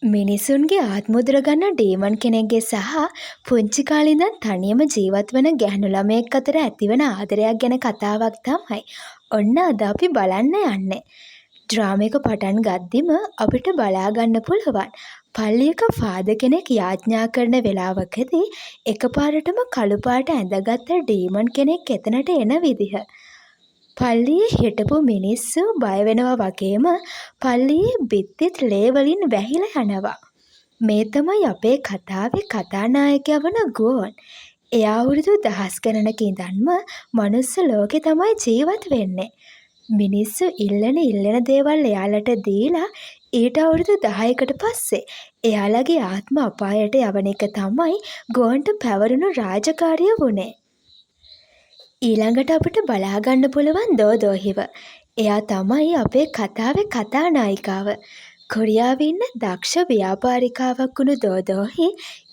මිනිසුන්ගේ ආත්ම උදුරගන්න ඩීමන් කෙනෙක්ගේ සහ පුංචි කාලේ ඉඳන් තනියම ජීවත් වන ගැහැණු ළමයෙක් අතර ඇතිවන ආදරයක් ගැන කතාවක් තමයි ඔන්න අද අපි බලන්න යන්නේ. ඩ්‍රාමා එක පටන් ගද්දිම අපිට බලා ගන්න පුළුවන් පල්ලියක ෆාදර් කෙනෙක් යාච්ඤා කරන වෙලාවකදී එකපාරටම කළු පාට ඇඳගත්ත ඩීමන් කෙනෙක් එතනට එන විදිහ. පල්ලියේ හිටපු මිනිස්සු බය වෙනවා වගේම පල්ලියේ බිත්තිත් ලේ වලින් වැහිලා යනවා. මේ තමයි අපේ කතාවේ කතානායකයා වන ගුවොන්. එයා අවුරුදු දහස් ගණනක ඉඳන්ම මනුස්ස ලෝකේ තමයි ජීවත් වෙන්නේ. මිනිස්සු ඉල්ලන ඉල්ලන දේවල් එයාලට දීලා ඊට අවුරුදු 10කට පස්සේ එයාලගේ ආත්ම අපායට යවන එක තමයි ගුවොන්ට පැවරුණු රාජකාරිය වුණේ. ඊළඟට අපිට බලා ගන්න පුළුවන් දෝදෝහිව. එයා තමයි අපේ කතාවේ කතානායිකාව. කොරියාවේ ඉන්න දක්ෂ ව්‍යාපාරිකාවක් වුණු දෝදෝහි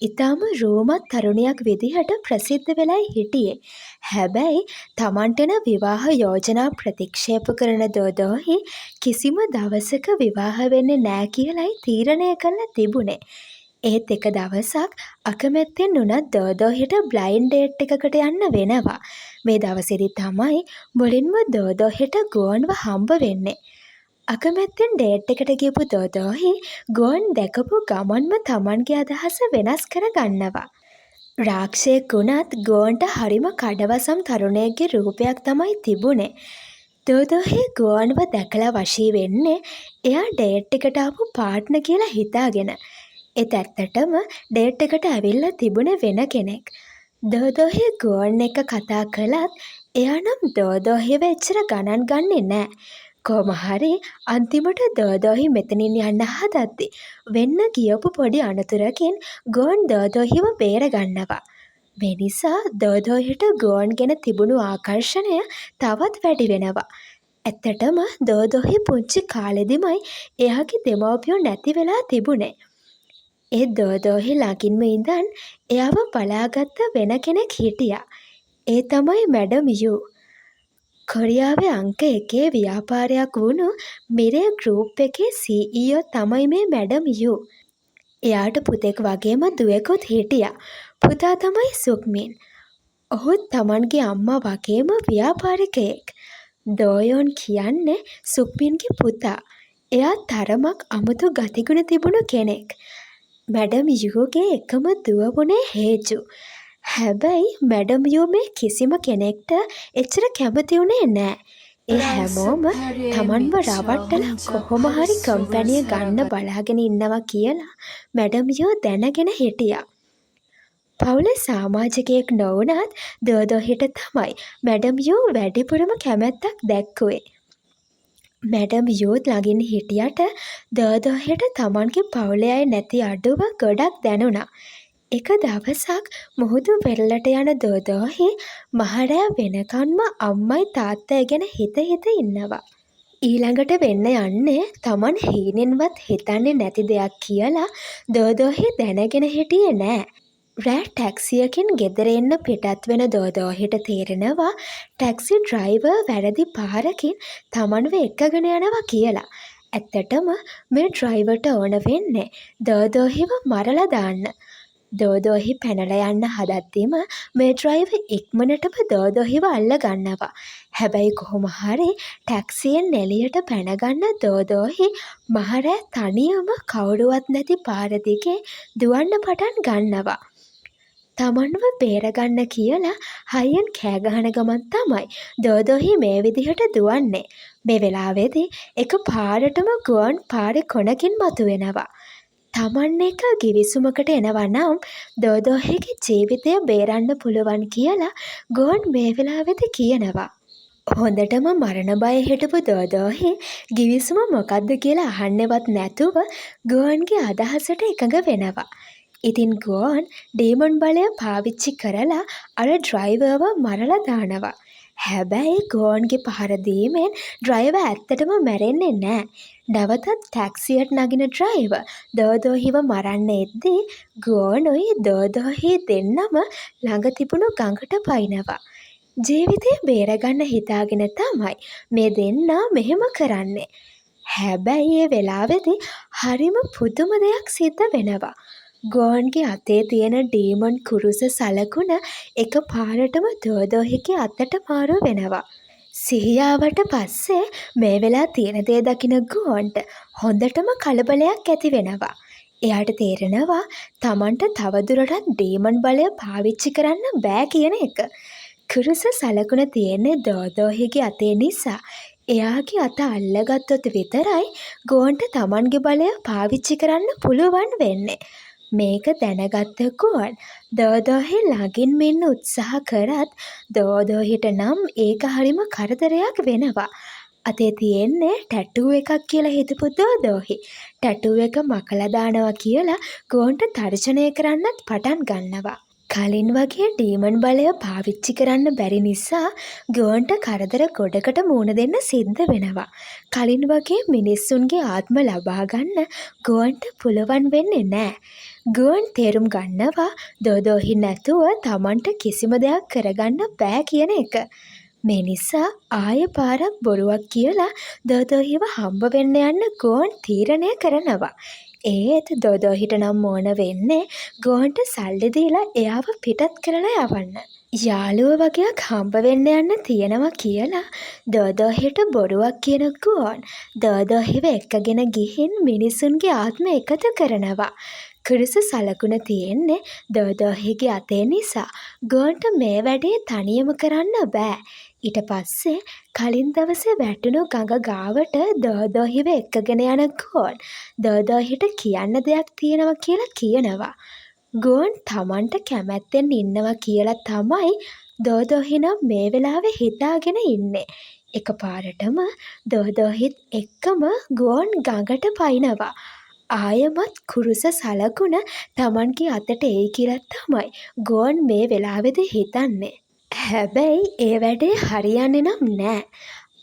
ඉතාම රූමත් තරුණියක් විදිහට ප්‍රසිද්ධ වෙලයි හිටියේ. හැබැයි තමන්ට එන විවාහ යෝජනා ප්‍රතික්ෂේප කරන දෝදෝහි කිසිම දවසක විවාහ වෙන්නේ නෑ කියලයි තීරණය කරලා තිබුණේ. ඒත් එක දවසක් අකමැත්තෙන් වුණත් දෝදෝහිට බ්ලයින්ඩ් ඩේට් එකකට යන්න වෙනවා. මේ දවසේදී තමයි මුලින්ම දෝදෝහිට ගුවොන්ව හම්බ වෙන්නේ. අකමැත්තෙන් ඩේට් එකට ගියපු දෝදෝහි ගුවන් දැකපු ගමන්ම තමන්ගේ අදහස වෙනස් කරගන්නවා. රාක්ෂයෙක් වුණත් ගුවොන්ට හරිම කඩවසම් තරුණයෙක්ගේ රූපයක් තමයි තිබුණේ. දෝදෝහි ගුවොන්ව දැකලා වශී වෙන්නේ එයා ඩේට් එකට ආපු පාට්නර් කියලා හිතාගෙන. ඒත් ඇත්තටම ඩේට් එකට ඇවිල්ලා තිබුණේ වෙන කෙනෙක්. දෝදෝහි ගුවොන් එක්ක කතා කළත් එයා නම් දෝදෝහිව එච්චර ගණන් ගන්නෙ නෑ. කොහොම හරි අන්තිමට දෝදෝහි මෙතනින් යන්න හදද්දි වෙන්න ගියපු පොඩි අනතුරකින් ගුවොන් දෝදෝහිව බේරගන්නවා. මේ නිසා දෝදෝහිට ගුවොන් ගැන තිබුණු ආකර්ෂණය තවත් වැඩි වෙනවා. ඇත්තටම දෝදෝහි පුංචි කාලෙදිමයි එයාගේ දෙමව්පියෝ නැති වෙලා තිබුණේ. ඒත් දෝදෝහි ළඟින්ම ඉඳන් එයාව බලාගත්ත වෙන කෙනෙක් හිටියා. ඒ තමයි මැඩම් you. කොරියාවේ අංක එකේ ව්‍යාපාරයක් වුණු මිරේ ගෲප් එකේ සීඊඕ තමයි මේ මැඩම් you. එයාට පුතෙක් වගේම දුවෙකුත් හිටියා. පුතා තමයි සුක්මින්. ඔහුත් තමන්ගේ අම්මා වගේම ව්‍යාපාරිකයෙක්. දෝයොන් කියන්නේ සුක්මින්ගේ පුතා. එයා තරමක් අමුතු ගතිගුණ තිබුණු කෙනෙක්. මැඩම් යූගේ එකම දුව වුණේ හේජු. හැබැයි මැඩම් you මේ කිසිම කෙනෙක්ට එච්චර කැමති වුණේ නෑ. ඒ හැමෝම තමන්ව රවට්ටලා කොහොම හරි කම්පැනිය ගන්න බලාගෙන ඉන්නවා කියලා මැඩම් you දැනගෙන හිටියා. පවුලේ සාමාජිකයෙක් නොවුණත් දෝදෝහිට තමයි මැඩම් you වැඩිපුරම කැමැත්තක් දැක්වුවේ. මැඩම් you ළඟින් හිටියට දෝදෝහිට තමන්ගේ පවුලේ අය නැති අඩුව ගොඩක් දැනුණා. එක දවසක් මුහුදු වෙරළට යන දෝදෝහි මහ රෑ වෙනකන්ම අම්මයි තාත්තයි ගැන හිත හිත ඉන්නවා. ඊළඟට වෙන්න යන්නේ තමන් හීනෙන්වත් හිතන්නේ නැති දෙයක් කියලා දෝදෝහි දැනගෙන හිටියේ නෑ. රෑ ටැක්සියකින් ගෙදර එන්න පිටත් වෙන දෝදෝහිට තේරෙනවා ටැක්සි ඩ්‍රයිවර් වැරදි පාරකින් තමන්ව එක්කගෙන යනවා කියලා. ඇත්තටම මේ ඩ්‍රයිවර්ට ඕන වෙන්නේ දෝදෝහිව මරලා දාන්න. දෝදෝහි පැනලා යන්න හදද්දිම මේ ඩ්‍රයිවර් ඉක්මනටම දෝදෝහිව අල්ලගන්නවා. හැබැයි කොහොම හරි ටැක්සියෙන් එළියට පැනගන්න දෝදෝහි මහ රෑ තනියම කවුරුවත් නැති පාර දිගේ දුවන්න පටන් ගන්නවා. තමන්ව බේරගන්න කියලා හයියෙන් කෑ ගහන ගමන් තමයි දෝදෝහි මේ විදිහට දුවන්නේ. මේ වෙලාවේදී එක පාරටම ගුවන් පාරේ කොනකින් මතුවෙනවා. තමන් එක්ක ගිවිසුමකට එනවා නම් දෝදෝහිගේ ජීවිතය බේරන්න පුළුවන් කියලා ගුවන් මේ වෙලාවේදී කියනවා. හොඳටම මරණ බයේ හිටපු දෝදෝහි ගිවිසුම මොකක්ද කියලා අහන්නවත් නැතුව ගුවන්ගේ අදහසට එකඟ වෙනවා. ඉතින් ගුවන් ඩීමන් බලය පාවිච්චි කරලා අර ඩ්‍රයිවර්ව මරලා දානවා. හැබැයි ගුවන්ගේ පහර දීමෙන් ඩ්‍රයිවර් ඇත්තටම මැරෙන්නේ නෑ. නැවතත් ටැක්සියට නගින ඩ්‍රයිවර් දෝදෝහිව මරන්න එද්දී ගුවොනුයි දෝදෝහියි දෙන්නම ළඟ තිබුණු ගඟට පනිනවා. ජීවිතේ බේරගන්න හිතාගෙන තමයි මේ දෙන්නා මෙහෙම කරන්නේ. හැබැයි ඒ වෙලාවෙදි හරිම පුදුම දෙයක් සිද්ධ වෙනවා. ගුවොන්ගේ අතේ තියෙන ඩීමන් කුරුස සලකුණ එක පාරටම දෝදෝහිගේ අතට මාරු වෙනවා. සිහිය ආවට පස්සේ මේ වෙලා තියෙන දේ දකින ගුවොන්ට හොඳටම කලබලයක් ඇති වෙනවා. එයාට තේරෙනවා තමන්ට තවදුරටත් ඩීමන් බලය පාවිච්චි කරන්න බෑ කියන එක. කුරුස සලකුණ තියෙන්නේ දෝදෝහිගේ අතේ නිසා එයාගේ අත අල්ලගත්තොත් විතරයි ගුවොන්ට තමන්ගේ බලය පාවිච්චි කරන්න පුළුවන් වෙන්නේ. මේක දැනගත්ත ගුවන් දෝදෝහි ළඟින්ම ඉන්න උත්සාහ කරත් දෝදෝහිට නම් ඒක හරිම කරදරයක් වෙනවා. අතේ තියෙන්නේ ටැටූ එකක් කියලා හිතපු දෝදෝහි ටැටූ එක මකලා දානවා කියලා ගුවොන්ට තර්ජනය කරන්නත් පටන් ගන්නවා. කලින් වගේ ඩීමන් බලය පාවිච්චි කරන්න බැරි නිසා ගුවොන්ට කරදර ගොඩකට මුහුණ දෙන්න සිද්ධ වෙනවා. කලින් වගේ මිනිස්සුන්ගේ ආත්ම ලබා ගන්න ගුවොන්ට පුළුවන් වෙන්නේ නෑ. ගුවන් තේරුම් ගන්නවා දෝදෝහි නැතුව තමන්ට කිසිම දෙයක් කරගන්න බෑ කියන එක. මේ නිසා ආය පාරක් බොරුවක් කියලා දෝදෝහිව හම්බ වෙන්න යන්න ගුවන් තීරණය කරනවා. ඒත් දෝදෝහිට නම් ඕන වෙන්නේ ගුවන්ට සල්ලි දීලා එයාව පිටත් කරලා යවන්න. යාළුවෝ වගයක් හම්බ වෙන්න යන්න තියෙනවා කියලා දෝදෝහිට බොරුවක් කියන ගුවන් දෝදෝහිව එක්කගෙන ගිහින් මිනිසුන්ගේ ආත්ම එකතු කරනවා. කුරුස සලකුණ තියෙන්නේ දෝදෝහිගේ අතේ නිසා ගුවන්ට මේ වැඩේ තනියම කරන්න බෑ. ඊට පස්සේ කලින් දවසේ වැටුණු ගඟ ගාවට දෝදෝහිව එක්කගෙන යන ගුවන් දෝදෝහිට කියන්න දෙයක් තියෙනවා කියලා කියනවා. ගුවන් තමන්ට කැමැත්තෙන් ඉන්නවා කියලා තමයි දෝදෝහි නම් මේ වෙලාවේ හිතාගෙන ඉන්නේ. එකපාරටම දෝදෝහිත් එක්කම ගුවන් ගඟට පයින්නවා. ආයෙමත් කුරුස සලකුණ තමන්ගේ අතට එයි කියලා තමයි ගුවන් මේ වෙලාවෙදි හිතන්නේ. හැබැයි ඒ වැඩේ හරියන්නේ නම් නෑ.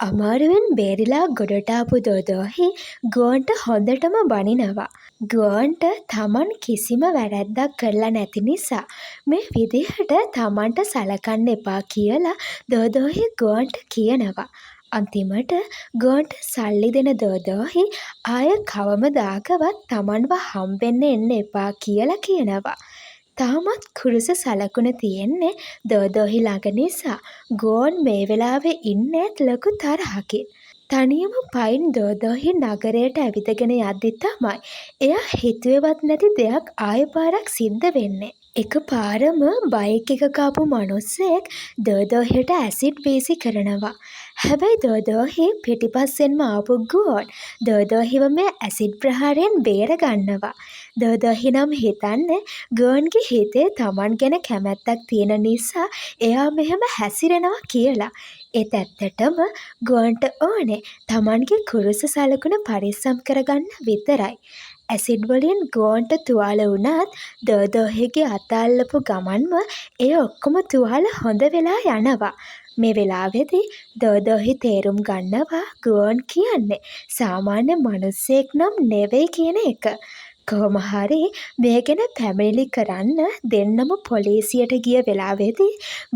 අමාරුවෙන් බේරිලා ගොඩට ආපු දෝදෝහි ගුවන්ට හොඳටම බනිනවා. ගුවන්ට තමන් කිසිම වැරැද්දක් කරලා නැති නිසා මේ විදිහට තමන්ට සලකන්න එපා කියලා දෝදෝහි ගුවන්ට කියනවා. අන්තිමට ගුවන්ට සල්ලි දෙන දෝදෝහි ආය කවමදාකවත් තමන්ව හම්බෙන්න එන්න එපා කියලා කියනවා. තාමත් කුරුස සලකුණ තියෙන්නේ දෝදෝහි ළඟ නිසා ගුවන් මේ වෙලාවේ ඉන්නේත් ලොකු තරහකින්. තනියම පයින් දෝදෝහි නගරයට ඇවිදගෙන යද්දි තමයි එයා හිතුවේවත් නැති දෙයක් ආය පාරක් සිද්ධ වෙන්නේ. එකපාරම බයික් එකක ආපු මනුස්සයෙක් දෝදෝහිට ඇසිඩ් වීසි කරනවා. හැබැයි දෝදෝහි පිටිපස්සෙන්ම ආපු ගුවන් දෝදෝහිව මේ ඇසිඩ් ප්‍රහාරයෙන් බේර ගන්නවා. දෝදෝහි නම් හිතන්නේ ගුවන්ගේ හිතේ තමන් ගැන කැමැත්තක් තියෙන නිසා එයා මෙහෙම හැසිරෙනවා කියලා. ඒත් ඇත්තටම ගුවන්ට ඕනේ තමන්ගේ කුරුස සලකුණ පරිස්සම් කරගන්න විතරයි. ඇසිඩ් වලින් ගුවන්ට තුවාල වුණත් දෝදෝහිගේ අත අල්ලපු ගමන්ම ඒ ඔක්කොම තුවාල හොඳ වෙලා යනවා. මේ වෙලාවෙදි දෝදෝහි තේරුම් ගන්නවා ගුවන් කියන්නේ සාමාන්‍ය මනුස්සයෙක් නම් නෙවෙයි කියන එක. කොහොම හරි මේ ගැන පැමිණිලි කරන්න දෙන්නම පොලිසියට ගිය වෙලාවෙදි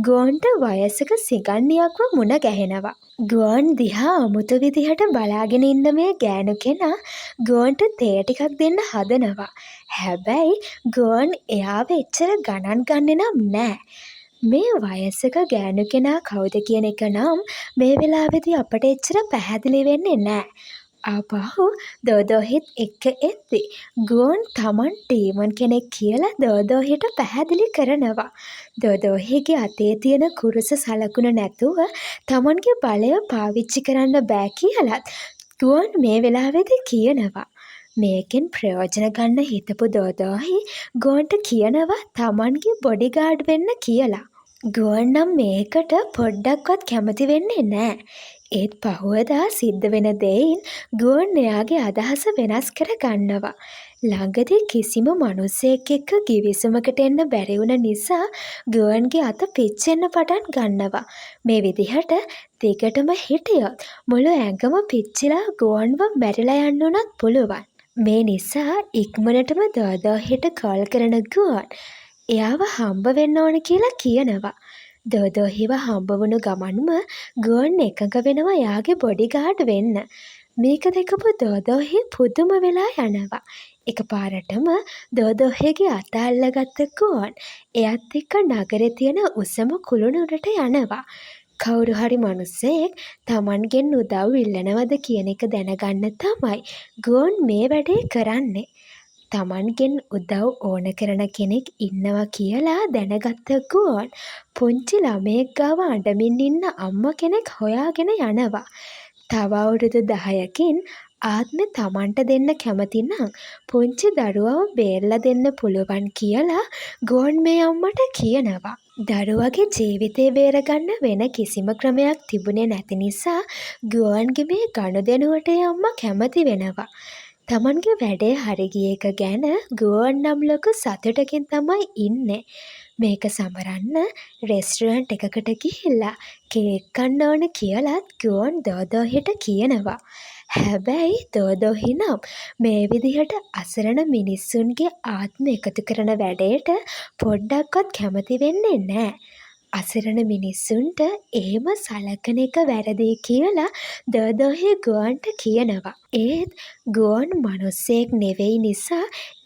ගුවන්ට වයසක සිඟන්නියක්ව මුණ ගැහෙනවා. ගුවන් දිහා අමුතු විදිහට බලාගෙන ඉන්න මේ ගෑනු කෙනා ගුවන්ට තේ ටිකක් දෙන්න හදනවා. හැබැයි ගුවන් එයාව එච්චර ගණන් ගන්නෙ නම් නෑ. මේ වයසක ගෑනු කෙනා කවුද කියන එක නම් මේ වෙලාවෙදි අපට එච්චර පැහැදිලි වෙන්නේ නෑ. ආපහු දෝදෝහිත් එක්ක එද්දි ගුවන් තමන් ඩීමන් කෙනෙක් කියලා දෝදෝහිට පැහැදිලි කරනවා. දෝදෝහිගේ අතේ තියෙන කුරුස සලකුණ නැතුව තමන්ගේ බලය පාවිච්චි කරන්න බෑ කියලත් ගුවන් මේ වෙලාවේදී කියනවා. මේකෙන් ප්‍රයෝජන ගන්න හිතපු දෝදෝහි ගුවන්ට කියනවා තමන්ගේ බොඩිගාඩ් වෙන්න කියලා. ගුවන් නම් මේකට පොඩ්ඩක්වත් කැමති වෙන්නේ නෑ. ඒත් පහුවදා සිද්ධ වෙන දෙයින් ගුවන් එයාගේ අදහස වෙනස් කර ගන්නවා. ළඟදී කිසිම මනුස්සයෙක් එක්ක ගිවිසුමකට එන්න බැරි වුණ නිසා ගුවන්ගේ අත පිච්චෙන්න පටන් ගන්නවා. මේ විදිහට දිගටම හිටියොත් මුළු ඇඟම පිච්චිලා ගුවන්ව මැරිලා යන්න වුණත් පුළුවන්. මේ නිසා ඉක්මනටම දෝදෝහිට කෝල් කරන ගුවන් එයාව හම්බ වෙන්න ඕන කියලා කියනවා. දෝදෝහිව හම්බ වුණු ගමන්ම ගුවන් එකඟ වෙනවා එයාගේ බොඩිගාඩ් වෙන්න. මේක දැකපු දෝදෝහි පුදුම වෙලා යනවා. එකපාරටම දෝදෝහිගේ අත අල්ලගත්ත ගුවන් එයත් එක්ක නගරේ තියෙන උසම කුළුණ උඩට යනවා. කවුරු හරි මනුස්සයෙක් තමන්ගෙන් උදව් ඉල්ලනවද කියන එක දැනගන්න තමයි ගුවන් මේ වැඩේ කරන්නේ. තමන්ගෙන් උදව් ඕන කරන කෙනෙක් ඉන්නවා කියලා දැනගත්ත ගුවන් පුංචි ළමයෙක් ගාව අඬමින් ඉන්න අම්මා කෙනෙක් හොයාගෙන යනවා. තව අවුරුදු 10කින් ආත්මෙ තමන්ට දෙන්න කැමති නම් පුංචි දරුවව බේරලා දෙන්න පුළුවන් කියලා ගුවන් මේ අම්මට කියනවා. දරුවගේ ජීවිතේ බේරගන්න වෙන කිසිම ක්‍රමයක් තිබුණේ නැති නිසා ගුවන්ගේ මේ ගනුදෙනුවට ඒ අම්මා කැමති වෙනවා. තමන්ගේ වැඩේ හරි ගිය එක ගැන ගුවන් නම් ලොකු සතුටකින් තමයි ඉන්නේ. මේක සමරන්න රෙස්ටරන්ට් එකකට ගිහිල්ලා කේක් කන්න ඕන කියලත් ගුවන් දෝදෝහිට කියනවා. හැබැයි දෝදෝහි නම් මේ විදිහට අසරණ මිනිස්සුන්ගේ ආත්ම එකතු කරන වැඩේට පොඩ්ඩක්වත් කැමති වෙන්නේ නෑ. අසරණ මිනිස්සුන්ට එහෙම සලකන එක වැරදියි කියලා දෝදෝහි ගුවන්ට කියනවා. ඒත් ගුවන් මනුස්සයෙක් නෙවෙයි නිසා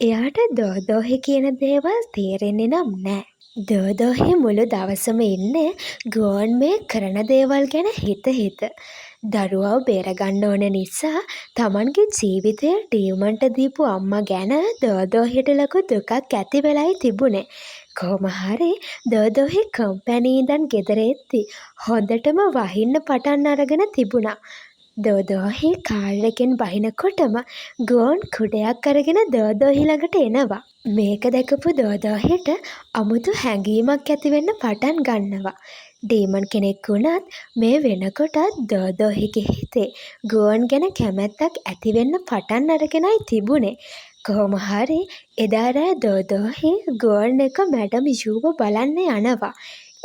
එයාට දෝදෝහි කියන දේවල් තේරෙන්නේ නම් නෑ. දෝදෝහි මුළු දවසම ඉන්නේ ගුවන් මේ කරන දේවල් ගැන හිත හිත. දරුවව බේරගන්න ඕන නිසා තමන්ගේ ජීවිතය ඩීමන්ට දීපු අම්මා ගැන දෝදෝහිට ලොකු දුකක් ඇති වෙලයි තිබුණේ. කොහොම හරි දෝදෝහි කම්පැනි ඉඳන් ගෙදර එද්දි හොඳටම වහින්න පටන් අරගෙන තිබුණා. දෝදෝහි කාර් එකෙන් බහිනකොටම ගුවන් කුඩයක් අරගෙන දෝදෝහි ළඟට එනවා. මේක දැකපු දෝදෝහිට අමුතු හැඟීමක් ඇති වෙන්න පටන් ගන්නවා. ඩීමන් කෙනෙක් වුණත් මේ වෙනකොටත් දෝදෝහිගේ හිතේ ගුවන් ගැන කැමැත්තක් ඇති වෙන්න පටන් අරගෙනයි තිබුණේ. කොහොම හරි එදා රෑ දෝදෝහි ගුවන් එක්ක මැඩම් යූව බලන්න යනවා.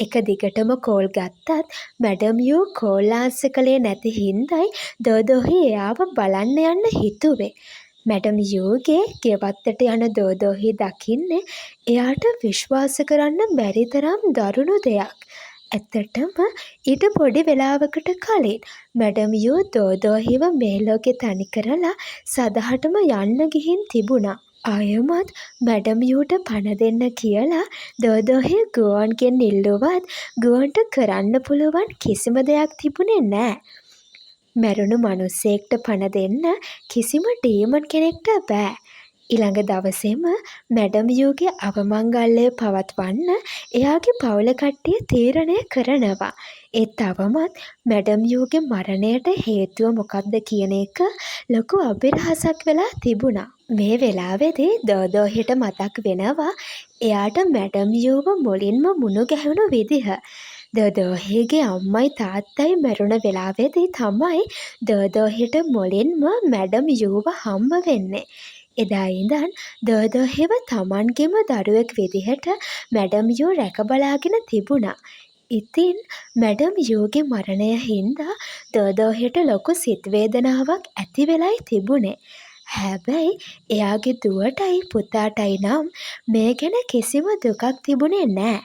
එක දිගටම කෝල් ගත්තත් මැඩම් you call answer කළේ නැති හින්දයි දෝදෝහි එයාව බලන්න යන්න හිතුවේ. මැඩම් යූගේ ගෙවත්තට යන දෝදෝහි දකින්නේ එයාට විශ්වාස කරන්න බැරි තරම් දරුණු දෙයක්. ඇත්තටම ඊට පොඩි වෙලාවකට කලින් මැඩම් you දෝදෝහිව මේ ලෝකේ තනි කරලා සදහටම යන්න ගිහින් තිබුණා. ආයෙමත් මැඩම් යූට පණ දෙන්න කියලා දෝදෝහි ගුවන්ගෙන් ඉල්ලුවත් ගුවන්ට කරන්න පුළුවන් කිසිම දෙයක් තිබුණේ නෑ. මැරුණු මනුස්සයෙක්ට පණ දෙන්න කිසිම ඩීමන් කෙනෙක්ට බෑ. ඊළඟ දවසේම මැඩම් යූගේ අවමංගල්‍යය පවත්වන්න එයාගේ පවුල කට්ටිය තීරණය කරනවා. ඒත් තවමත් මැඩම් යූගේ මරණයට හේතුව මොකක්ද කියන එක ලොකු අභිරහසක් වෙලා තිබුණා. මේ වෙලාවේදී දෝදෝහිට මතක් වෙනවා එයාට මැඩම් යූව මුලින්ම මුණ ගැහුණු විදිහ. දෝදෝහිගේ අම්මයි තාත්තයි මැරුණ වෙලාවේදී තමයි දෝදෝහිට මුලින්ම මැඩම් යූව හම්බ වෙන්නේ. එදා ඉඳන් දෝදෝහිව තමන්ගේම දරුවෙක් විදිහට මැඩම් you රැක බලාගෙන තිබුණා. ඉතින් මැඩම් යූගේ මරණය හින්දා දෝදෝහිට ලොකු සිත් වේදනාවක් ඇති වෙලයි තිබුණේ. හැබැයි එයාගේ දුවටයි පුතාටයි නම් මේ ගැන කිසිම දුකක් තිබුණේ නෑ.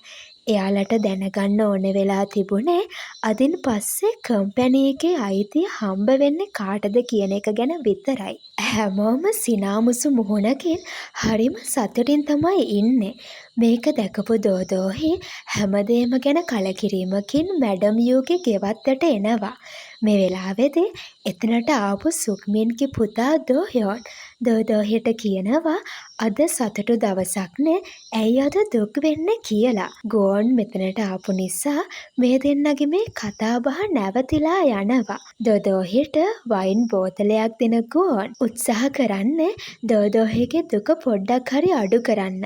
එයාලට දැනගන්න ඕන වෙලා තිබුණේ අදින් පස්සේ කම්පැනි එකේ අයිතිය හම්බ වෙන්නේ කාටද කියන එක ගැන විතරයි. හැමෝම සිනාමුසු මුහුණකින් හරිම සතුටින් තමයි ඉන්නේ. මේක දැකපු දෝදෝහි හැමදේම ගැන කලකිරීමකින් මැඩම් යූගේ ගෙවත්තට එනවා. මේ වෙලාවේදී එතනට ආපු සුක්මින්ගේ පුතා දෝහ්යොන් දෝදෝහිට කියනවා අද සතුටු දවසක්නේ, ඇයි අද දුක් වෙන්නේ කියලා. ගුවන් මෙතනට ආපු නිසා මේ දෙන්නගේ මේ කතාබහ නැවතිලා යනවා. දෝදෝහිට වයින් බෝතලයක් දෙන ගුවන් උත්සාහ කරන්නේ දෝදෝහිගේ දුක පොඩ්ඩක් හරි අඩු කරන්න.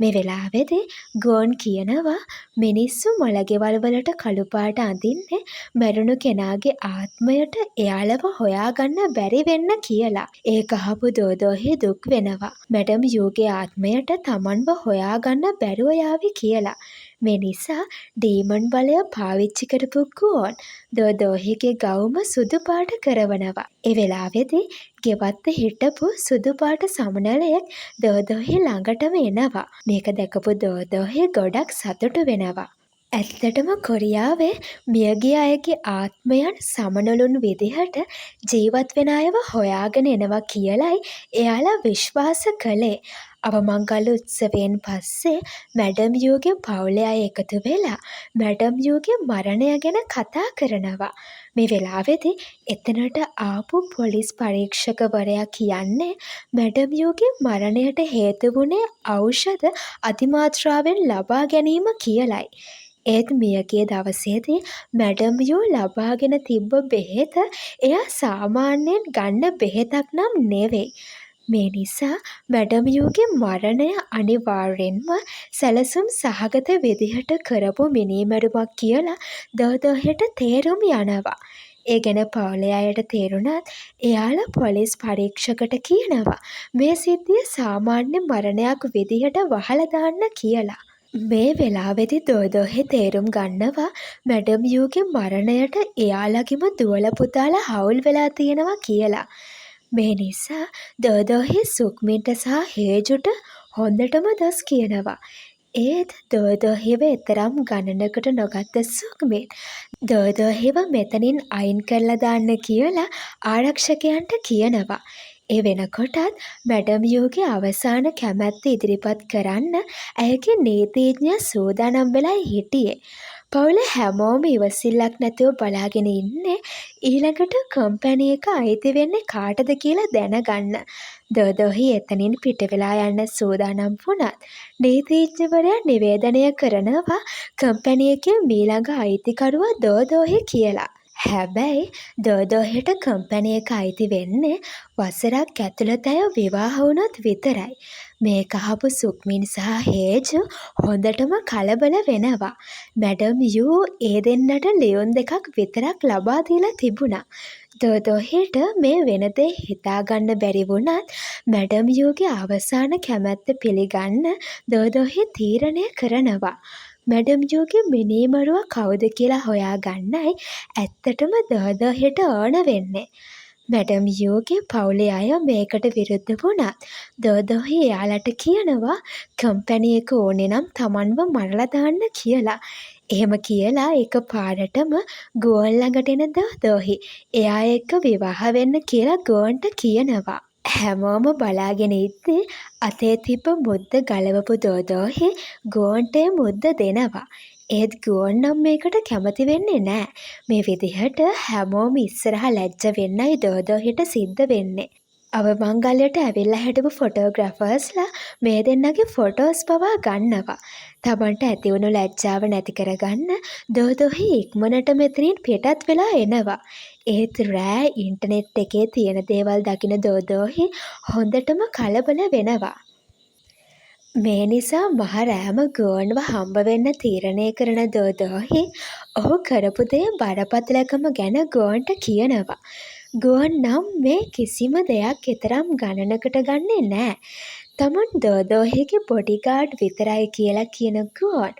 මේ වෙලාවේදී ගුවන් කියනවා මිනිස්සු මළගෙවල් වලට කළු පාට අඳින්නේ මැරුණු කෙනාගේ ආත්මයට එයාලව හොයාගන්න බැරි වෙන්න කියලා. ඒක අහපු දෝදෝහි දුක් වෙනවා. මැඩම් යූගේ ආත්මයට තමන්ව හොයාගන්න බැරුව යාවි කියලා. මේ නිසා ඩීමන් බලය පාවිච්චි කරපු ගුවන් දෝදෝහිගේ ගවුම සුදු පාට කරවනවා. ඒ වෙලාවේදී ගෙවත්ත හිටපු සුදු පාට සමනලයෙක් දෝදෝහි ළඟටම එනවා. මේක දැකපු දෝදෝහි ගොඩක් සතුටු වෙනවා. ඇත්තටම කොරියාවේ මියගිය අයගේ ආත්මයන් සමනොලුන් විදිහට ජීවත් වෙන අයව හොයාගෙන එනවා කියලයි එයාලා විශ්වාස කළේ. අවමංගල්‍ය උත්සවයෙන් පස්සේ මැඩම් යූගේ පවුලේ අය එකතු වෙලා මැඩම් යූගේ මරණය ගැන කතා කරනවා. මේ වෙලාවේදී එතනට ආපු පොලිස් පරීක්ෂකවරයා කියන්නේ මැඩම් යූගේ මරණයට හේතු වුණේ ඖෂධ අතිමාත්‍රාවෙන් ලබා ගැනීම කියලයි. ඒත් මියගිය දවසේදී මැඩම් you ලබාගෙන තිබ්බ බෙහෙත එයා සාමාන්‍යයෙන් ගන්න බෙහෙතක් නම් නෙවෙයි. මේ නිසා මැඩම් යූගේ මරණය අනිවාර්යෙන්ම සැලසුම් සහගත විදිහට කරපු මිනීමැරුමක් කියලා දෝදෝහෙට තේරුම් යනවා. ඒ ගැන පවුලේ අයට තේරුණත් එයාලා පොලිස් පරීක්ෂකට කියනවා මේ සිද්ධිය සාමාන්‍ය මරණයක් විදිහට වහලා දාන්න කියලා. මේ වෙලාවෙදි දෝදෝහෙ තේරුම් ගන්නවා මැඩම් යූගේ මරණයට එයාලගෙම දුවලා පුතාලා හවුල් වෙලා තියෙනවා කියලා. මේ නිසා දෝදෝහි සුක්මින්ට සහ හේජුට හොඳටම දොස් කියනවා. ඒත් දෝදෝහිව එතරම් ගණනකට නොගත්ත සුක්මින් දෝදෝහිව මෙතනින් අයින් කරලා දාන්න කියලා ආරක්ෂකයන්ට කියනවා. ඒ වෙනකොටත් මැඩම් යූගේ අවසාන කැමැත්ත ඉදිරිපත් කරන්න ඇයගේ නීතිඥයා සූදානම් වෙලායි හිටියේ. පවුලේ හැමෝම ඉවසිල්ලක් නැතුව බලාගෙන ඉන්නේ ඊළඟට කම්පැනි එක අයිති වෙන්නේ කාටද කියලා දැනගන්න. දෝදෝහි එතනින් පිටවෙලා යන්න සූදානම් වුණත් නීතිඥවරයා නිවේදනය කරනවා කම්පැනි එකේ මීළඟ අයිතිකරුවා දෝදෝහි කියලා. හැබැයි දෝදෝහිට කම්පැනි එක අයිති වෙන්නේ වසරක් ඇතුළත ඇය විවාහ වුණොත් විතරයි. මේක අහපු සුක්මින් සහ හේජු හොඳටම කලබල වෙනවා. මැඩම් you ඒ දෙන්නට ලියුම් දෙකක් විතරක් ලබා දීලා තිබුණා. දෝදෝහිට මේ වෙන දේ හිතාගන්න බැරි වුණත් මැඩම් යූගේ අවසාන කැමැත්ත පිළිගන්න දෝදෝහි තීරණය කරනවා. මැඩම් යූගේ මිනීමරුවා කවුද කියලා හොයාගන්නයි ඇත්තටම දෝදෝහිට ඕන වෙන්නේ. මැඩම් යූගේ පවුලේ අය මේකට විරුද්ධ වුණත් දෝදෝහි එයාලට කියනවා කම්පැනි එක ඕනේ නම් තමන්ව මරලා දාන්න කියලා. එහෙම කියලා එක පාරටම ගුවන් ළඟට එන දෝදෝහි එයා එක්ක විවාහ වෙන්න කියලා ගුවන්ට කියනවා. හැමෝම බලාගෙන ඉද්දි අතේ තිබ්බ මුද්ද ගලවපු දෝදෝහි ගුවන්ට ඒ මුද්ද දෙනවා. ඒත් ගුවන් නම් මේකට කැමති වෙන්නේ නෑ. මේ විදිහට හැමෝම ඉස්සරහා ලැජ්ජ වෙන්නයි දෝදෝහිට සිද්ධ වෙන්නේ. අවමංගල්‍යයට ඇවිල්ලා හිටපු ෆොටෝග්‍රැෆර්ස්ලා මේ දෙන්නගේ ෆොටෝස් පවා ගන්නවා. තමන්ට ඇතිවුණු ලැජ්ජාව නැති කරගන්න දෝදෝහි ඉක්මනට මෙතනින් පිටත් වෙලා එනවා. ඒත් රෑ ඉන්ටර්නෙට් එකේ තියෙන දේවල් දකින දෝදෝහි හොඳටම කලබල වෙනවා. මේ නිසා මහ රෑම ගුවන්ව හම්බ වෙන්න තීරණය කරන දෝදෝහි ඔහු කරපු දේ බරපතලකම ගැන ගුවන්ට කියනවා. ගුවන් නම් මේ කිසිම දෙයක් එතරම් ගණනකට ගන්නේ නෑ. තමන් දෝදෝහිගේ බොඩිගාඩ් විතරයි කියලා කියන ගුවන්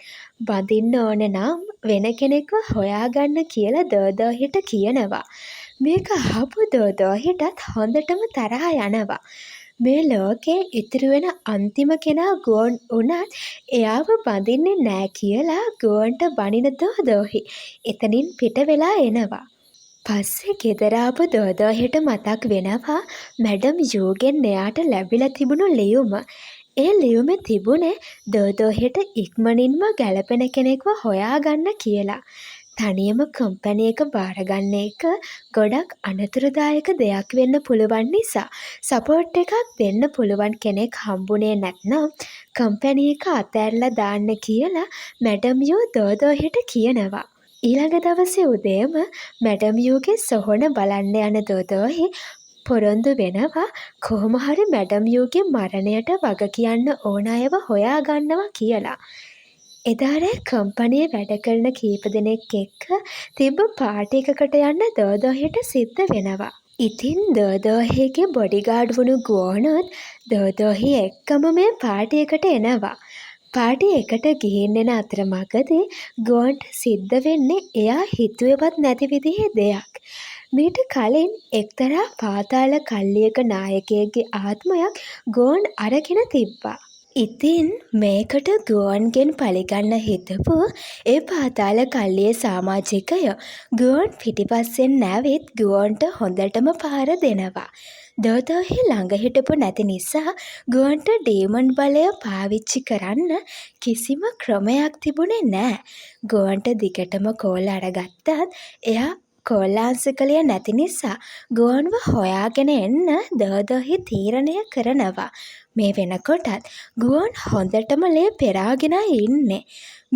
බඳින්න ඕන නම් වෙන කෙනෙක්ව හොයාගන්න කියලා දෝදෝහිට කියනවා. මේක අහපු දෝදෝහිටත් හොඳටම තරහා යනවා. මේ ලෝකේ ඉතුරු වෙන අන්තිම කෙනා ගුවන් වුණත් එයාව බඳින්නේ නෑ කියලා ගුවන්ට බනින දෝදෝහි එතනින් පිට වෙලා එනවා. පස්සේ ගෙදර ආපු දෝදෝහිට මතක් වෙනවා මැඩම් යූගෙන් එයාට ලැබිලා තිබුණු ලියුම. ඒ ලියුමේ තිබුණේ දෝදෝහිට ඉක්මනින්ම ගැළපෙන කෙනෙක්ව හොයාගන්න කියලා. තනියම කම්පැනි එක බාරගන්න එක ගොඩක් අනතුරුදායක දෙයක් වෙන්න පුළුවන් නිසා සපෝට් එකක් දෙන්න පුළුවන් කෙනෙක් හම්බුනේ නැත්නම් කම්පැනි එක අතෑරලා දාන්න කියලා මැඩම් you දෝදෝහිට කියනවා. ඊළඟ දවසේ උදේම මැඩම් යූගේ සොහොන බලන්න යන දෝදෝහි පොරොන්දු වෙනවා කොහොම හරි මැඩම් යූගේ මරණයට වග කියන්න ඕන අයව හොයාගන්නවා කියලා. එදා රෑ කම්පැනියේ වැඩ කරන කීප දෙනෙක් එක්ක තිබ්බ පාටි එකකට යන්න දෝදෝහිට සිද්ධ වෙනවා. ඉතින් දෝදෝහිගේ බොඩිගාඩ් වුණු ගුවොනුත් දෝදෝහි එක්කම මේ පාටි එකට එනවා. පාටි එකට ගිහින් එන අතරමඟදී ගුවන්ට සිද්ධ වෙන්නේ එයා හිතුවේවත් නැති විදිහේ දෙයක්. මීට කලින් එක්තරා පාතාල කල්ලියක නායකයෙක්ගේ ආත්මයක් ගුවන් අරගෙන තිබ්බා. ඉතින් මේකට ගුවොන්ගෙන් පලිගන්න හිතපු ඒ පාතාල කල්ලියේ සාමාජිකයෝ ගුවොන් පිටිපස්සෙන් ඇවිත් ගුවොන්ට හොඳටම පහර දෙනවා. දෝදෝහි ළඟ හිටපු නැති නිසා ගුවොන්ට ඩීමන් බලය පාවිච්චි කරන්න කිසිම ක්‍රමයක් තිබුණේ නෑ. ගුවොන්ට දිගටම කෝල් අරගත්තත් එයා කෝල් ආන්සර් කළේ නැති නිසා ගුවොන්ව හොයාගෙන එන්න දෝදෝහි තීරණය කරනවා. මේ වෙනකොටත් ගුවොන් හොඳටම ලේ පෙරාගෙනයි ඉන්නේ.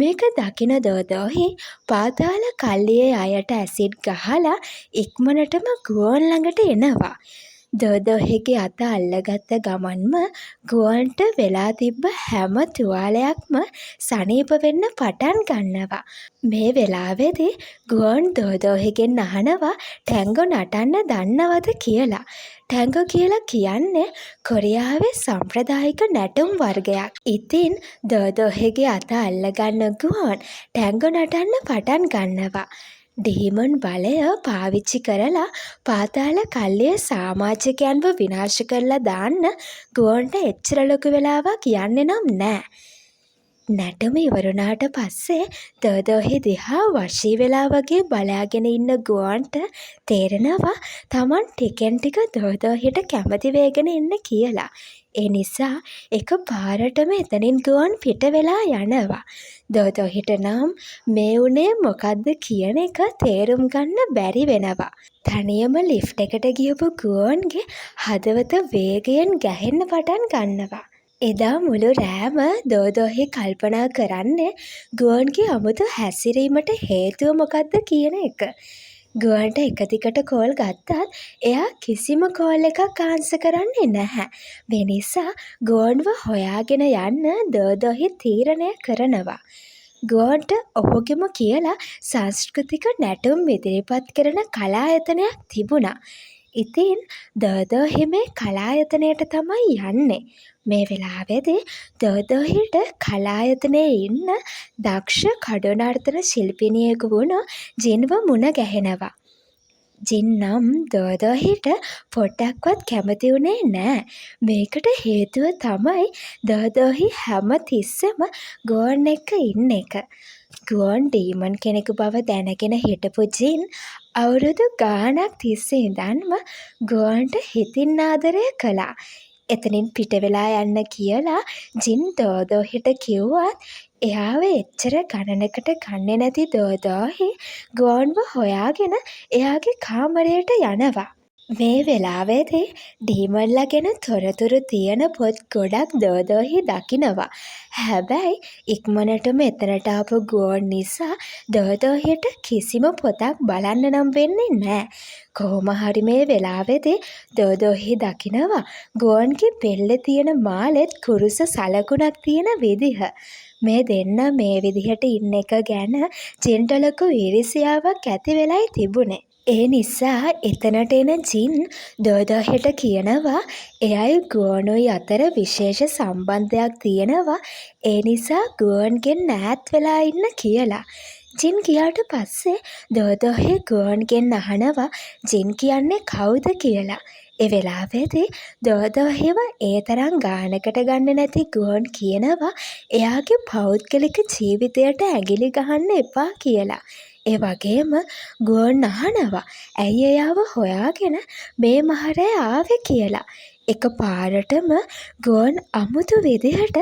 මේක දකින දෝදෝහි පාතාල කල්ලියේ අයට ඇසිඩ් ගහලා ඉක්මනටම ගුවොන් ළඟට එනවා. දෝදෝහිගේ අත අල්ලගත්ත ගමන්ම ගුවොන්ට වෙලා තිබ්බ හැම තුවාලයක්ම සනීප වෙන්න පටන් ගන්නවා. මේ වෙලාවෙදි ගුවොන් දෝදෝහිගෙන් අහනවා ටැංගෝ නටන්න දන්නවද කියලා. ටැංගෝ කියලා කියන්නේ කොරියාවේ සම්ප්‍රදායික නැටුම් වර්ගයක්. ඉතින් දෝදෝහිගේ අත අල්ලගන්න ගුවොන් ටැංගෝ නටන්න පටන් ගන්නවා. ඩීමන් බලය පාවිච්චි කරලා පාතාල කල්ලියේ සාමාජිකයන්ව විනාශ කරලා දාන්න ගුවොන්ට එච්චර ලොකු වෙලාවක් යන්නේ නම් නෑ. නැටුම ඉවර වුණාට පස්සේ දෝදෝහි දිහා වශී වෙලා වගේ බලාගෙන ඉන්න ගුවොන්ට තේරෙනවා තමන් ටිකෙන් ටික දෝදෝහිට කැමති වේගෙන එන්නේ කියලා. ඒ නිසා එක පාරටම එතනින් ගුවන් පිට වෙලා යනවා. දෝදෝහිට නම් මේ වුණේ මොකද්ද කියන එක තේරුම් ගන්න බැරි වෙනවා. තනියම ලිෆ්ට් එකට ගියපු ගුවොන්ගේ හදවත වේගයෙන් ගැහෙන්න පටන් ගන්නවා. එදා මුළු රෑම දෝදෝහි කල්පනා කරන්නේ ගුවොන්ගේ අමුතු හැසිරීමට හේතුව මොකක්ද කියන එක. ගුවන්ට එක දිගට කෝල් ගත්තත් එයා කිසිම කෝල් එකක් ආන්සර් කරන්නේ නැහැ. මේ නිසා ගුවොන්ව හොයාගෙන යන්න දෝදෝහි තීරණය කරනවා. ගුවොන්ට ඔහුගෙම කියලා සංස්කෘතික නැටුම් ඉදිරිපත් කරන කලායතනයක් තිබුණා. ඉතින් දෝදෝහි මේ කලායතනයට තමයි යන්නේ. මේ වෙලාවේදී දෝදෝහිට කලායතනයේ ඉන්න දක්ෂ කඩු නර්තන ශිල්පිනියෙකු වුණු ජින්ව මුණ ගැහෙනවා. ජින් නම් දෝදෝහිට පොඩ්ඩක්වත් කැමති වුණේ නෑ. මේකට හේතුව තමයි දෝදෝහි හැම තිස්සෙම ගුවොන් එක්ක ඉන්න එක. ගුවොන් ඩීමන් කෙනෙකු බව දැනගෙන හිටපු ජින් අවුරුදු ගාණක් තිස්සේ ඉඳන්ම ගුවොන්ට හිතින් ආදරය කළා. එතනින් පිටවෙලා යන්න කියලා ජින් දෝදෝහිට කිව්වත් එයාව එච්චර ගණනකට ගන්නේ නැති දෝදෝහි ගුවොන්ව හොයාගෙන එයාගේ කාමරයට යනවා. මේ වෙලාවේදී ඩීමන්ලා ගැන තොරතුරු තියෙන පොත් ගොඩක් දෝදෝහි දකිනවා. හැබැයි ඉක්මනටම එතනට ආපු ගුවොන් නිසා දෝදෝහිට කිසිම පොතක් බලන්න නම් වෙන්නේ නෑ. කොහොම හරි මේ වෙලාවේදී දෝදෝහි දකිනවා ගුවොන්ගේ බෙල්ලේ තියෙන මාලෙත් කුරුස සලකුණක් තියෙන විදිහ. මේ දෙන්නා මේ විදිහට ඉන්න එක ගැන ජින්ට ලොකු ඊරිසියාවක් ඇති වෙලයි තිබුණේ. ඒ නිසා එතනට එන ජින් දෝදෝහිට කියනවා එයයි ගුවොනුයි අතර විශේෂ සම්බන්ධයක් තියෙනවා, ඒ නිසා ගුවොන්ගෙන් ඈත් වෙලා ඉන්න කියලා. ජින් ගියාට පස්සේ දෝදෝහි ගුවොන්ගෙන් අහනවා ජින් කියන්නේ කවුද කියලා. ඒ වෙලාවේදී දෝදෝහිව ඒ තරම් ගානකට ගන්නේ නැති ගුවොන් කියනවා එයාගේ පෞද්ගලික ජීවිතයට ඇඟිලි ගහන්න එපා කියලා. ඒ වගේම ගුවොන් අහනවා ඇයි එයාව හොයාගෙන මේ මහ රෑ ආවේ කියලා. එක පාරටම ගුවොන් අමුතු විදිහට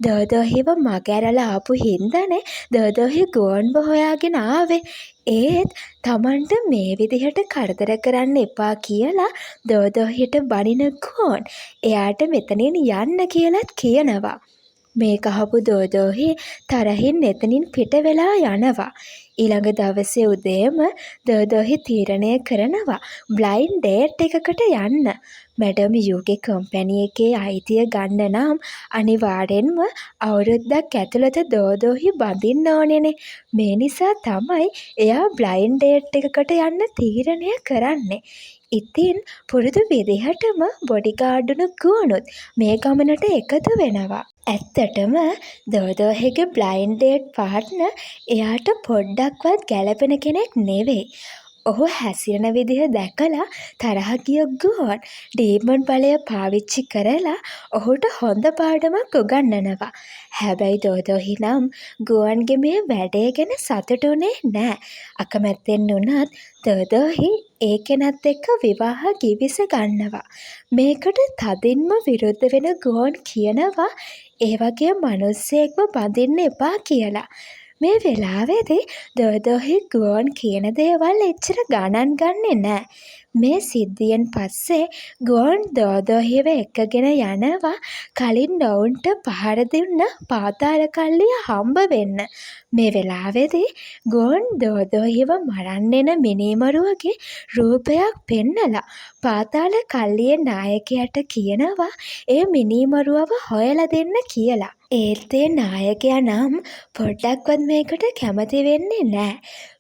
දෝදෝහිව මග ඇරලා ආපු හින්දානේ දෝදෝහි ගුවොන්ව හොයාගෙන ආවේ. ඒත් තමන්ට මේ විදිහට කරදර කරන්න එපා කියලා දෝදෝහිට බනින ගුවොන් එයාට මෙතනින් යන්න කියලත් කියනවා. මේක අහපු දෝදෝහි තරහින් එතනින් පිට වෙලා යනවා. ඊළඟ දවසේ උදේම දෝදෝහි තීරණය කරනවා බ්ලයින්ඩ් ඩේට් එකකට යන්න. මැඩම් යූගේ කම්පැනි එකේ අයිතිය ගන්න නම් අනිවාර්යෙන්ම අවුරුද්දක් ඇතුළත දෝදෝහි බඳින්න ඕනෙනේ. මේ නිසා තමයි එයා බ්ලයින්ඩ් ඩේට් එකකට යන්න තීරණය කරන්නේ. ඉතින් පුරුදු විදිහටම බොඩිගාඩ් වුණු ගුවොනුත් මේ ගමනට එකතු වෙනවා. ඇත්තටම දෝදෝහිගේ බ්ලයින්ඩ් ඩේට් පාට්නර් එයාට පොඩ්ඩක්වත් ගැළපෙන කෙනෙක් නෙවෙයි. ඔහු හැසිරෙන විදිහ දැකලා තරහ ගිය ගුවන් ඩීමන් බලය පාවිච්චි කරලා ඔහුට හොඳ පාඩමක් උගන්වනවා. හැබැයි දෝදෝහි නම් ගුවන්ගේ මේ වැඩේ ගැන සතුටු වුණේ නෑ. අකමැත්තෙන් වුණත් දෝදෝහි ඒ කෙනත් එක්ක විවාහ ගිවිස ගන්නවා. මේකට තදින්ම විරුද්ධ වෙන ගුවන් කියනවා ඒ වගේ මනුස්සයෙක්ව බඳින්න එපා කියලා. මේ වෙලාවේදී දෝදෝහි ගුවන් කියන දේවල් එච්චර ගණන් ගන්නෙ නෑ. මේ සිද්ධියෙන් පස්සේ ගුවන් දෝදෝහිව එක්කගෙන යනවා කලින් ඔවුන්ට පහර දුන්න පාතාල කල්ලිය හම්බ වෙන්න. මේ වෙලාවේදී ගුවන් දෝදෝහිව මරන්න එන මිනීමරුවගේ රූපයක් පෙන්නලා පාතාල කල්ලියේ නායකයාට කියනවා ඒ මිනීමරුවව හොයලා දෙන්න කියලා. ඒත් ඒ නායකයා නම් පොඩ්ඩක්වත් මේකට කැමති වෙන්නේ නෑ.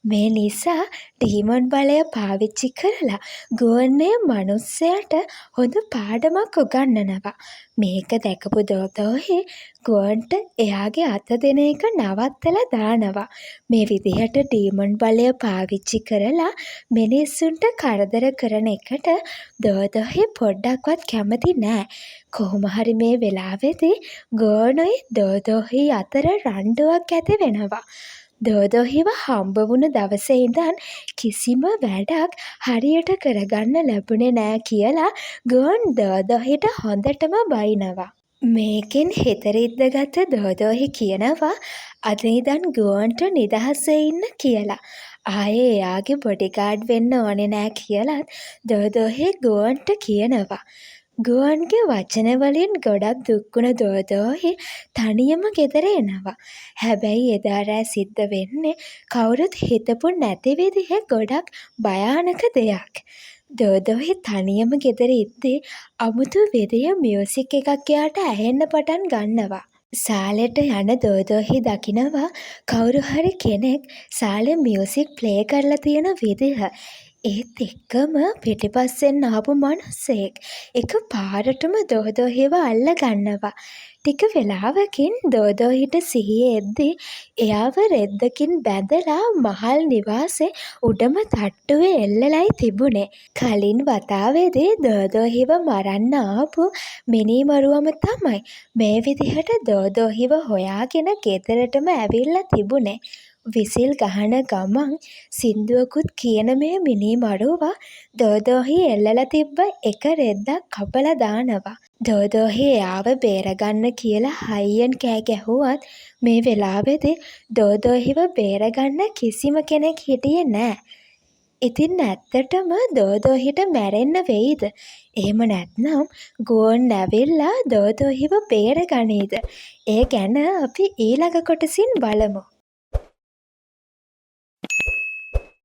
මේ නිසා ඩීමන් බලය පාවිච්චි කරලා ගුවන් ඒ මනුස්සයාට හොඳ පාඩමක් උගන්වනවා. මේක දැකපු දෝදෝහි ගුවන්ට එයාගේ අත දෙන එක නවත්තලා දානවා. මේ විදිහට ඩීමන් බලය පාවිච්චි කරලා මිනිස්සුන්ට කරදර කරන එකට දෝදෝහි පොඩ්ඩක්වත් කැමති නෑ. කොහොම හරි මේ වෙලාවෙදි ගුවනුයි දෝදෝහියි අතර රණ්ඩුවක් ඇති වෙනවා. දෝදෝහිව හම්බ වුණ දවසේ ඉඳන් කිසිම වැඩක් හරියට කරගන්න ලැබුණේ නෑ කියලා ගුවන් දෝදෝහිට හොඳටම බයිනවා. මේකෙන් හිත රිද්ද ගත්ත දෝදෝහි කියනවා අද ඉඳන් ගුවන්ට නිදහසේ ඉන්න කියලා. ආයේ එයාගේ බොඩිගාඩ් වෙන්න ඕනේ නෑ කියලත් දෝදෝහි ගුවන්ට කියනවා. ගුවන්ගේ වචන වලින් ගොඩක් දුක් වුණ දෝදෝහි තනියම ගෙදර එනවා. හැබැයි එදා රෑ සිද්ධ වෙන්නේ කවුරුත් හිතපු නැති විදිහේ ගොඩක් භයානක දෙයක්. දෝදෝහි තනියම ගෙදර ඉද්දි අමුතු විදිහේ මියුසික් එකක් එයාට ඇහෙන්න පටන් ගන්නවා. සාලෙට යන දෝදෝහි දකිනවා කවුරු හරි කෙනෙක් සාලේ මියුසික් ප්ලේ කරලා තියෙන විදිහ. ඒත් එක්කම පිටිපස්සෙන් ආපු මනුස්සයෙක් එක පාරටම දෝදෝහිව අල්ල ගන්නවා. ටික වෙලාවකින් දෝදෝහිට සිහිය එද්දි එයාව රෙද්දකින් බැඳලා මහල් නිවාසේ උඩම තට්ටුවේ එල්ලලයි තිබුණේ. කලින් වතාවේදී දෝදෝහිව මරන්න ආපු මිනීමරුවම තමයි මේ විදිහට දෝදෝහිව හොයාගෙන ගෙදරටම ඇවිල්ලා තිබුණේ. විසිල් ගහන ගමන් සින්දුවකුත් කියන මේ මිනීමරුවා දෝදෝහි එල්ලලා තිබ්බ එක රෙද්දක් කපලා දානවා. දෝදෝහි එයාව බේරගන්න කියලා හයියෙන් කෑ ගැහුවත් මේ වෙලාවේදී දෝදෝහිව බේරගන්න කිසිම කෙනෙක් හිටියේ නෑ. ඉතින් ඇත්තටම දෝදෝහිට මැරෙන්න වෙයිද? එහෙම නැත්නම් ගුවන් ඇවිල්ලා දෝදෝහිව බේරගනීද? ඒ ගැන අපි ඊළඟ කොටසින් බලමු.